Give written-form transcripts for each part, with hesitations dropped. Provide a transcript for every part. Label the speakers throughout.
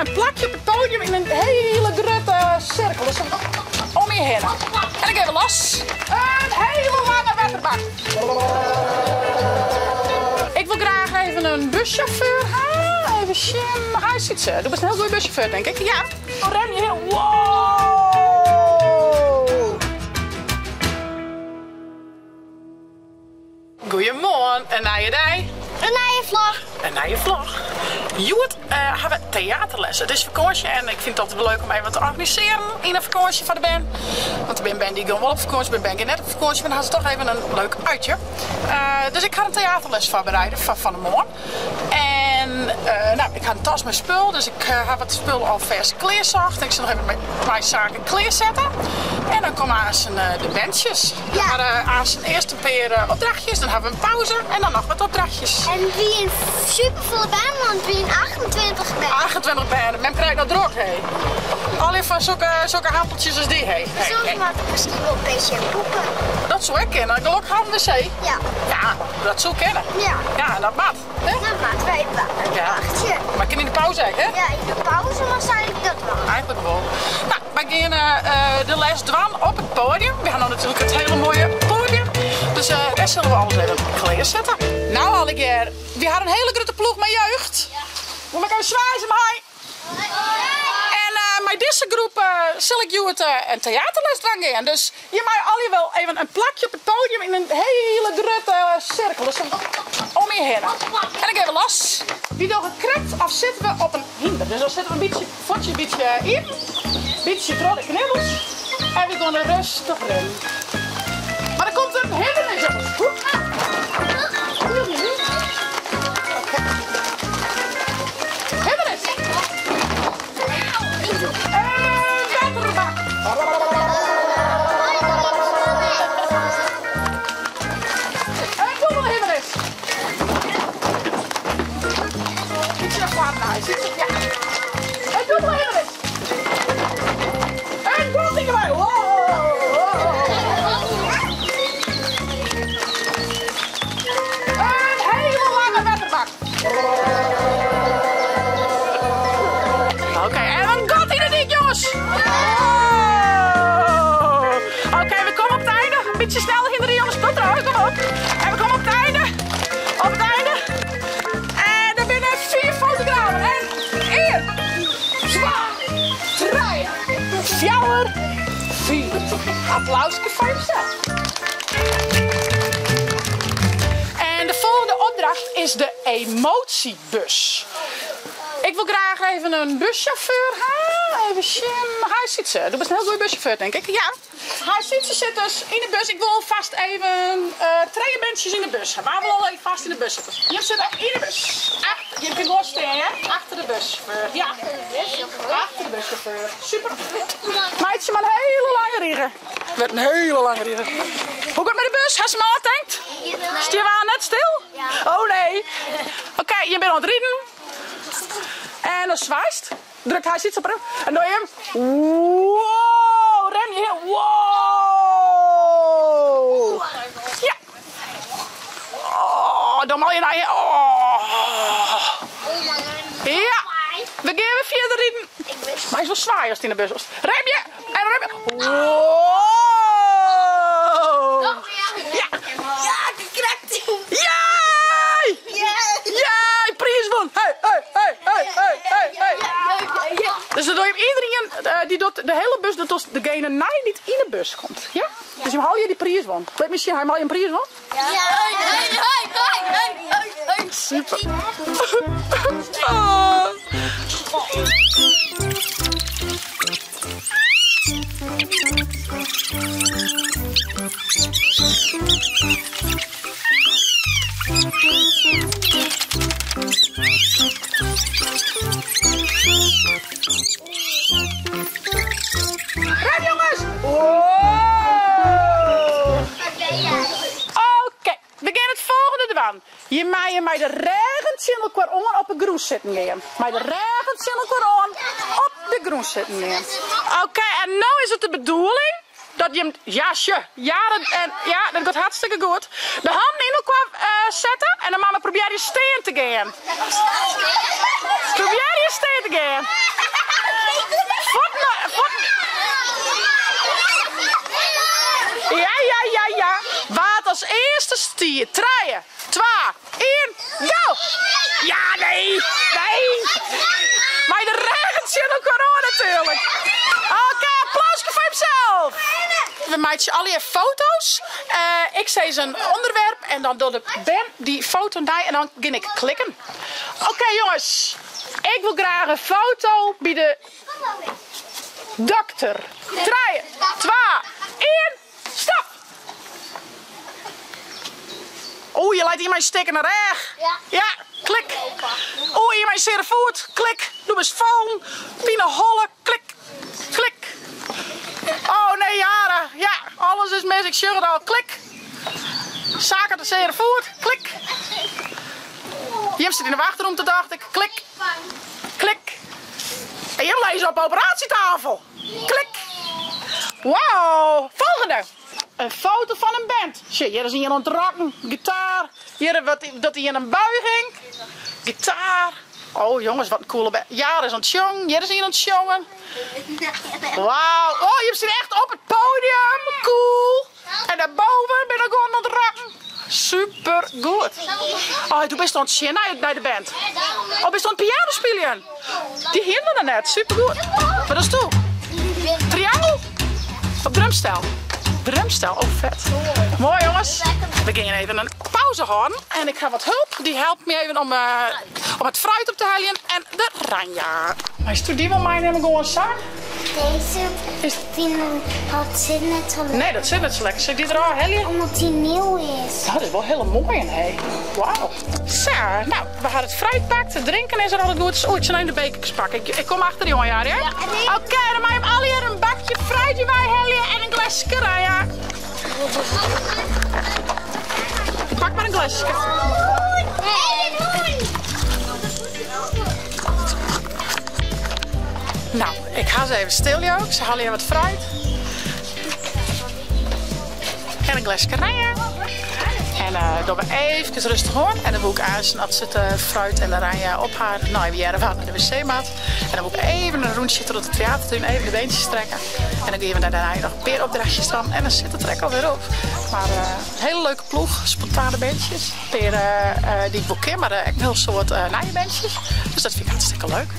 Speaker 1: in plakje op it podium yn in hiele grutte sirkel. Dus om je hinne. En dan gean we los. In hele lange wetterbak. Ik wol graach even in buschauffeur ha. Even sjen. Hi Sytse, do bist in hiel goede buschauffeur denk ik. Ja. Rem je heel. Wow! Goeiemoarn, in nije dei.
Speaker 2: In nije vlog.
Speaker 1: In nije vlog. Hjoed eh, ha we teaterles. It is fakânsje en ik fyn it altyd wol leuk om even wat te organisearjen yn 'e fakânsje foar de bern. Want der binne bern dy't gean wol op fakânsje, binne bern gean net op fakânsje, mar dan ha se toch even in leuk uitje. Eh, dus ik ha in teaterles foarbereide foar fan 'e moarn. En eh, nou, ik ha in tas mei spul, dus ik ha wat spul alfêst klearsocht. Ik sil noch even mei saken klearsette. En dan komme aansen de berntsjes. Dan ha we aansen earst in pear opdrachtjes, dan ha we in pauze en dan noch wat opdrachtjes.
Speaker 2: En it wie in superfolle bern, want it wienen 28 bern.
Speaker 1: 28 bern, mem krijt no drok hé. Allegear fan sokke, sokke hampeltsjes as dy hé.
Speaker 2: Soms moat ik miskien wol pisje en poepe.
Speaker 1: Dat soe ek kinne, gelokkich ha we in wc.
Speaker 2: Ja.
Speaker 1: Ja, dat soe kinne.
Speaker 2: Ja.
Speaker 1: Ja, dat moat. Hè?
Speaker 2: Dat moat, wy wachtsje.
Speaker 1: Mar kin yn de pauze ek, hè?
Speaker 2: Ja, yn de pauze moatst eigentlik dat dwaan.
Speaker 1: Eigentlik wol. No, wy geane de les dwaan op it poadium. Wy ha no natuerlik it hiele moaie poadium. Dus dêr sille we alles even klearsette. No allegear, wy ha in hiele grutte ploech mei jeugd.
Speaker 2: Ja.
Speaker 1: Wol ik even swaaie mei. En mei dizze groep sil ik hjoed in teaterles dwaan gean. Dus je meie allegear wol even in plakje op it podium yn in hiele grutte sirkel. Dus om je hinne. En dan gean we los. Wy dogge krekt of sitte we op in hynder. Dus dan sitte we in bytsje, fuotsje in bytsje iepen, bytsje troch de knibbels. En we gean rêstich rinnen. Mar der komt in hindernis op. Hindernis! Een wetterbak! Een dûbele hindernis! Bytsje nei foaren nei. Ja. Een dûbele hindernis! Een gat yn de wei! Een hele lange wetterbak. Oké, en een gat yn de dyk, jongens. Oké, we komme op it einde. In bytsje sneller hinderje, jongens. Kom trouwens, kom op. En we komme op it einde. Op it einde. En der binne fiif fotografen. En ien, twa, trije, fjouwer, fiif. Applauske foar josels. En de folgjende opdracht is de emotiebus. Ik wol graach even in buschauffeur ha. Even sjen. Hi Sytse, do bist in hiel goede buschauffeur denk ik. Ja. Hi Sytse sit dus yn de bus. Ik wol fast even trije berntsjes yn de bus ha. Wa wol al even fast yn de bus sitte? Jim sitte yn de bus. Achter, jim kinne gewoan stean hear. Achter de buschauffeur. Ja. Achter de buschauffeur. Super. Meitsje mar in hiele lange rige. Wurdt in hiele lange rige. Hoe giet it mei de bus? Hast him ôftankt? Stean we net stil? Oh nee. Oké, jim binne oan it riden. En dan swaist. Drukt hy Sytse op 'e rem. En dan jim. Wow, rem je hiel. Wow. Ja. Oh, dan mei je nei. Oh. Ja. We gean wer fierder riden. Meist wol swaaie ast yn de bus bist. Remje! En remje! Wow! Ja!
Speaker 2: Ja, krekt.
Speaker 1: Ja! Ja! Priis wûn! Hey, hey, hey, hey, hey, hey, hey. Dus dan doe je iedereen die docht de hele bus, dat docht degene nei dy't yn de bus komt. Ja? Dus je haal je die priis wûn. Lit my sjen, ha je in priis wûn?
Speaker 2: Ja.
Speaker 1: Super. Oh. Rem jongens! Wow! Oké, we gean it folgjende dwaan. Je meie mei de rêgen tsjin elkoar oan op 'e grûn sitten gean. Mei de rêgen tsjin elkoar oan op de grûn sitten gean. Oké, en no is it de bedoeling dat jim, ja sjoch, ja dat, en, ja, dat giet hartstikke goed. De hannen yn elkoar sette en dan moatte we probearje stean te gean. Probearje stean te. gean. Fuort fuort. Ja, ja, ja, ja. Wa't as earste stiet. Trije, twa, ien, go! Ja, nee, nee. Mei de rêgen tsjin elkoar oan natuerlik. Oké, applauske foar himself. We meitsje allegear foto's. Ik sis in ûnderwerp en dan docht de bern dy foto nei en dan gean ik klikken. Oké jonges, ik wol graach in foto by de dokter. Trije, twa, ien, stop! Oeh, je leit ien mei stikkene rêch. Ja, klik. Oeh, ien mei seare foet. Klik. Do bist fallen. Pineholle. Klik. Klik. Oh nee, Jara. Ja, alles is mis. Ik sjoch it al. Klik. Saak hat in seare foet. Klik. Jim sit yn de wachtromte, tocht ik. Klik. Klik. En jim lizze op de operatietafel. Klik. Wow. Folgjende. In foto fan in band. Sjoch, hjir is ien oan it rocken. Gitaar. Hjir docht ien in buiging. Gitaar. Oh jonges, wat in coole band. Jara is oan it sjongen. Hjir is ien oan it sjongen. Wauw. Oh, jim sitte echt op it podium. Cool. En dêrboven binne guon oan it rocken. Super goed. Oh, do bist oan it sjen nei de band. Oh, bist oan it piano spyljen. Dy hiene we noch net. Super goed. Wat dochst do? Triangel? Op drumstel. Drumstel, oh fet. Moai jonges. We gean even in pauze hâlden en ik ha wat hulp. Dy helpt my even om om it fruit op te heljen en de ranja. Meisto dy wol meinimme gewoan sa?
Speaker 2: Dizze
Speaker 1: Is
Speaker 2: dat sit net sa lekker.
Speaker 1: Nee, dat sit net sa lekker. Sil ik dy derôf helje?
Speaker 2: Omdat dy nieuw is.
Speaker 1: Dat is wol hiele moaie, hé. Wauw. Sa, no, we ha it fruit pakt. It drinken is der altyd goed. Oeh, ik sil even de bekerkes pakke. Ik kom achter dy oan, Jari, hè? Oké, dan mei jim allegear in bakje fruit hjirwei helje en in gleske ranja. Pak mar in gleske. No, ik ha se even stil, Jook. Se helje wat fruit. En in gleske ranja. En uh, dogge we even rêstich oan. En dan woe ik aanst as se it uh, fruit en de ranja op ha, no even hearre wa't nei de wc moat. En dan woe ik even in rûntsje troch de teatertún, even de beentjes strekke. En dan gean we dêrnei noch in pear opdrachtjes dwaan en dan sit it der ek alwer op. Mar uh, hele leuke ploech, spontane berntsjes. In pear uh, dy't ik wol ken, mar ek in hiel soad nije berntsjes. Dus dat fyn ik hartstikke leuk.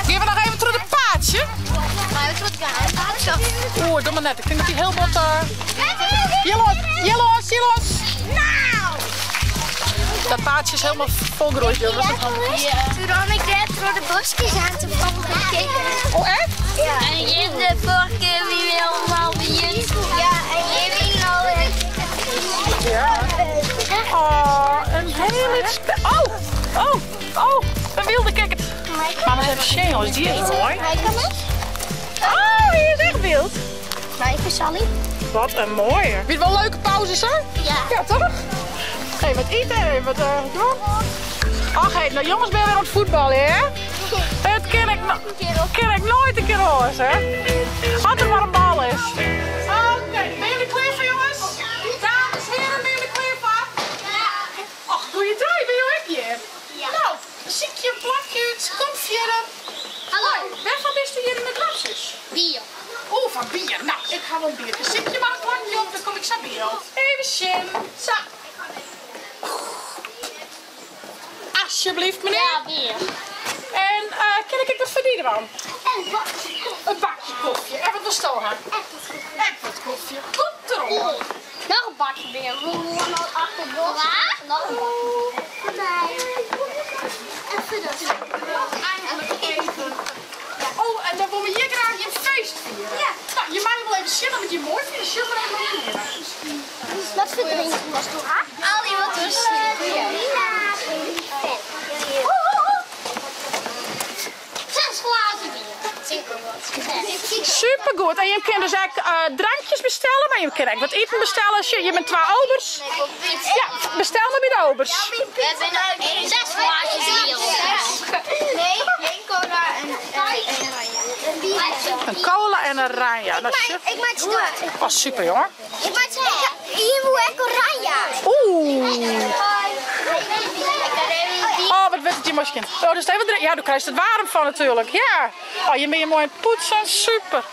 Speaker 1: Gean we noch even troch de paadsje? Oeh, doe mar net. Ik tink dat dy hiel bot. Jillos, jillos, jillos. Dat paadsje is helemaal volgroeid, jongens.
Speaker 2: Toen ran ik net troch de boskjes oan de volgende keer.
Speaker 1: Oh, echt?
Speaker 2: Ja. En je de vorige keer weer helemaal weer. Ja, en je weer al.
Speaker 1: Ja. Oh, een hele... Oh, oh, oh, een wilde kikkert. Mama eens even zien, jongens, die is mooi. Oh, die is echt wild.
Speaker 2: Maar even Sally.
Speaker 1: Wat een mooie. Vind je het wel leuke pauzes, hè?
Speaker 2: Ja.
Speaker 1: Ja, toch? Even wat eten, even wat uh, doen. Ach, hey, nou jongens, ben je weer aan het voetballen, hè? Het ken ik, ken ik nooit een keer hoor, hè? Als er maar een bal is. Oké, ben jullie klaar voor, jongens? Dames, heren, ben jullie klaar voor?
Speaker 2: Ja.
Speaker 1: Ach, goeie ben je ook hier?
Speaker 2: Ja.
Speaker 1: Nou, sykje in plakje út, kom fierder.
Speaker 2: Hallo.
Speaker 1: Hoi, wêrfan bist hjir yn it doarp?
Speaker 2: Bier.
Speaker 1: Oeh, fan bier. Nou, ik ha wol in bierke. Sykje mar in plakje op, dan kom ik sa by jo. Even sjen. Sa. Alsjeblieft, meneer.
Speaker 2: Ja, bier.
Speaker 1: En uh, kin ik ek wat foar dy dwaan?
Speaker 2: Een bakje koffie.
Speaker 1: In bakje kofje. En wat wolsto ha?
Speaker 2: Echt wat koffie.
Speaker 1: Echt wat kofje. Komt erop.
Speaker 2: Noch in bakje bier. We wonen al achter bos. Noch in bakje. Voor mij. Even dat.
Speaker 1: Eindelijk even. Oh, en dan willen we hier graag je feest vieren.
Speaker 2: Ja.
Speaker 1: Nou, je mag wel even zien wat je mooi vindt. Zullen we even hier.
Speaker 2: Wat voor drinken was het? Al die wat dus. Ja. Zes glazen bier.
Speaker 1: Supergoed. En je kunt dus ook uh, drankjes bestellen, mar je kunt ek wat iten bestellen. Je bent twee obers. Ja, bestel maar by de obers.
Speaker 2: We hebben zes glaasjes bier. Nee, één cola en een ranja.
Speaker 1: Een cola en een ranja. Dat is
Speaker 2: Ik maak ze door.
Speaker 1: Oh, super jongen.
Speaker 2: Ik maak ze. Hier wil ik oranje.
Speaker 1: Oeh. Oh, wat wordt het hier moai skjin. Oh, dus even, ja, do krijst it waarm fan natuerlik. Ja. Oh, je binne moai oan it poetsen. Super.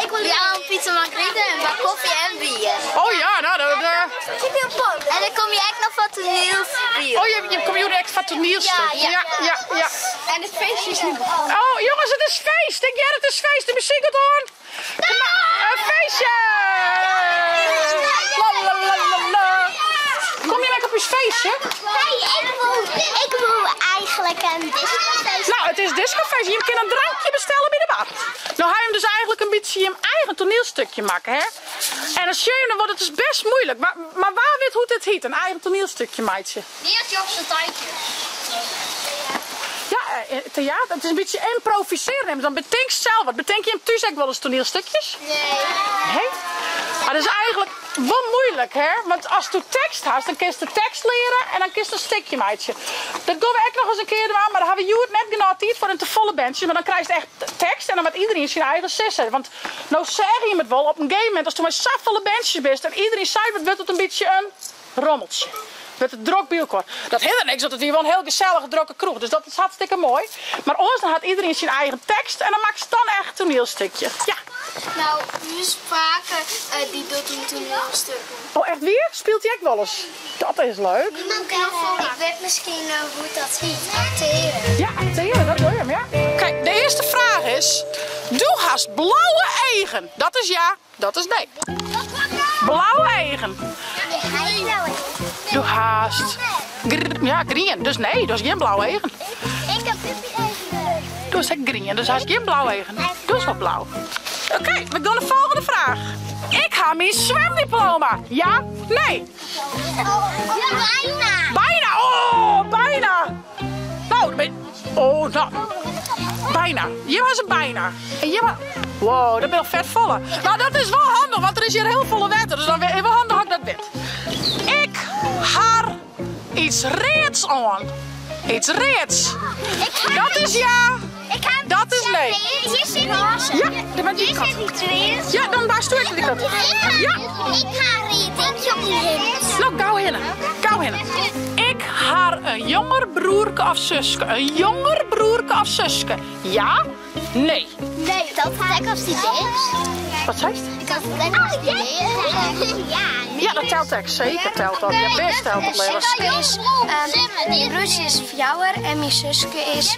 Speaker 2: Ik wol jou in pizza margarita en bak koffie en bier.
Speaker 1: Oh ja, nou dat.
Speaker 2: En dan kom je ek noch foar toanielspyljen.
Speaker 1: Oh, je komme hjoed ek foar toanielstuk.
Speaker 2: Ja,
Speaker 1: ja, ja, ja.
Speaker 3: En it feestje is nu begonnen.
Speaker 1: Oh, jongens, it is feest. Ik hear it is feest. De muzyk giet oan. In feestje! La la la la la. Kom je lekker op ús feestje?
Speaker 2: Nee, ik wol eigenlik in discofeest.
Speaker 1: Nou, it is discofeest. Je kinne in drankje bestelle by de bar. No ha jim dus eigenlik in bytsje jim eigen toanielstukje makke, hè? En dan sjoch je, dan wurdt it dus best moeilik. Mar, mar wa wit hoe't dit hyt, in eigen toanielstukje meitsje?
Speaker 2: Neertje op zijn tijdje.
Speaker 1: Ja, eh, theater, it is in bytsje ymprovisearjen. Dan betinkst sels wat. Betinke jim thús ek wolris toanielstukjes?
Speaker 2: Nee.
Speaker 1: Nee? Mar dat is eigenlik wol moeilik, hè? Want asto tekst hast, dan kinst de tekst leare en dan kinst in stikje meitsje. Dat gean we ek noch ris in kear dwaan, mar dêr ha we hjoed net genôch tiid foar en te folle berntsjes. Mar dan krijst echt tekst en dan moat iederien syn eigen sizze. Want no seagen jim it wol, op in gegeven momint, asto mei safolle berntsjes bist en iederien seit wat, wurdt it in bytsje in rommeltsje. Wurdt it drok by elkoar. Dat hinderet niks, want it wie wol in hiel gesellige drokke kroech, dus dat is hartstikke moai. Mar oars dan hat iederien syn eigen tekst en dan makkest dan echt toanielstikje. Ja.
Speaker 3: Nou, ús pake dy docht in toanielstuk.
Speaker 1: Oh, echt wier? Spilet hy ek wolris? Dat is leuk.
Speaker 2: Ik wit miskien hoe't dat hyt, aktearen.
Speaker 1: Ja, aktearen, dat doe je, ja. Kijk, de earste fraach is, Do hast blauwe eagen? Dat is ja, dat is nee. Blauwe eagen. Do hast ja, grien, dus nee, do hast gjin blauwe eagen.
Speaker 2: Ik heb eagen.
Speaker 1: Do hast ek grien, dus hast gjin blauwe eagen. Do hast wol blau. Oké, we gean de folgjende fraach. Ik ha myn swimdiploma. Ja, nee.
Speaker 2: Bijna.
Speaker 1: Bijna, oh, bijna. Nou, oh, nou. Bijna. Hjir was it bijna. En hjir wa Wow, dat binne al fet folle. No, dat is wol handich, want der is hjir hiel folle wetter. Dus dan is wol handich as ik dat wit. Ik har iets reads oan. Iets reads. Dat is ja. Dat is nee. Ja, dat bent die kant. Ja, dan baarst ek die kant. Ja.
Speaker 2: Ik ha read dinkje op myn himd.
Speaker 1: No, gau hinne. Gau hinne. Ik har in jonger broerke of suske. In jonger broerke of suske. Ja? Nee.
Speaker 2: Nee, dat het ek as dy dea is.
Speaker 1: Wat seist?
Speaker 2: Dat it ek as dy dea is. Ja.
Speaker 1: Ja, dat telt ek. Seker telt dat. Ja, best telt dat, Lewis.
Speaker 3: Is, myn broertsje is fjouwer en myn suske is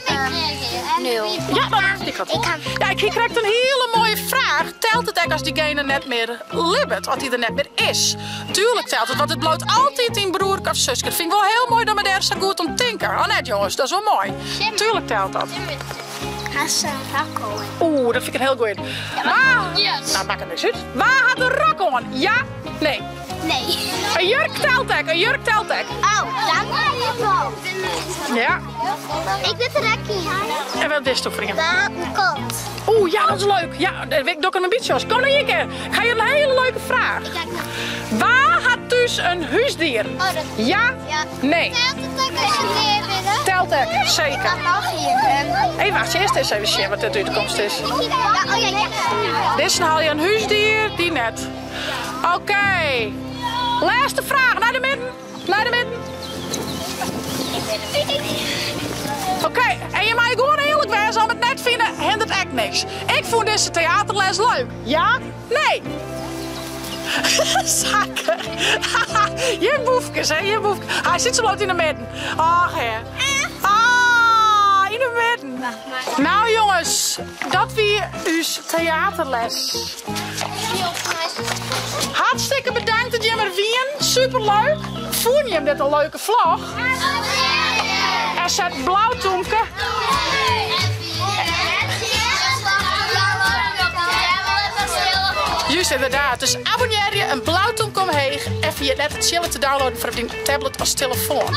Speaker 3: nul.
Speaker 1: Ja, dat is dy kant. Ja, ik hie krekt in hiele moaie fraach. Telt it ek as dygene net mear libbet, as dy der net mear is? Tuerlik telt it, want it bliuwt altyd dyn broerke of suske. Dat fyn ik wol hiel moai dat we dêr sa goed om tinke. Of net, jonges? Dat is wol moai. Tuerlik telt dat.
Speaker 2: Hast in rok oan?
Speaker 1: Oeh, dat fyn ik in hiel goeie. Wa? Nou, makket niks út. Wa hat in rok oan? Ja? Nee?
Speaker 2: Nee.
Speaker 1: In jurk telt ek, in jurk telt ek.
Speaker 2: Oh, dan wol.
Speaker 1: Ja.
Speaker 2: Ik wit der ek ien.
Speaker 1: En wat is het voor
Speaker 2: Wa hat in kat?
Speaker 1: Oeh, ja, dat is leuk. Ja, dan doe ik hem een beetje Kom naar hier keer. Ik ga je een hele leuke vraag. Wa hat thús in húsdier?
Speaker 2: Oh, dat...
Speaker 1: Ja?
Speaker 2: Ja.
Speaker 1: Nee.
Speaker 2: Telt it ek as je dea binne?
Speaker 1: Telt ek, seker.
Speaker 2: Dan mag je hem.
Speaker 1: Even wacht, earst ris even sjen wat dit útkomst is.
Speaker 2: Ja, oh ja, ja.
Speaker 1: Dizze helje in húsdier, dy net. Oké. Lêste fraach, nei de midden. Nei de midden. Oké, en je meie gewoan earlik wêze, as jim it net fine, hindert ek niks. Ik fûn dizze teaterles leuk. Ja? Nee? Sakke. Jim boefkes, hè? Jim boefkes. Hy sit sa bloot yn de midden. Ach, hè. Ah, yn de midden. Nou jonges, dat wie ús teaterles. Hartstikke bedankt dat jim der wienen. Superleuk. Fûnen jim dit in leuke vlog? En set blau tûmke. Juist inderdaad. Dus abonnearje, in blau tûmke omheech en ferjit net it tsjillen te downloaden foar op dyn tablet of telefoan.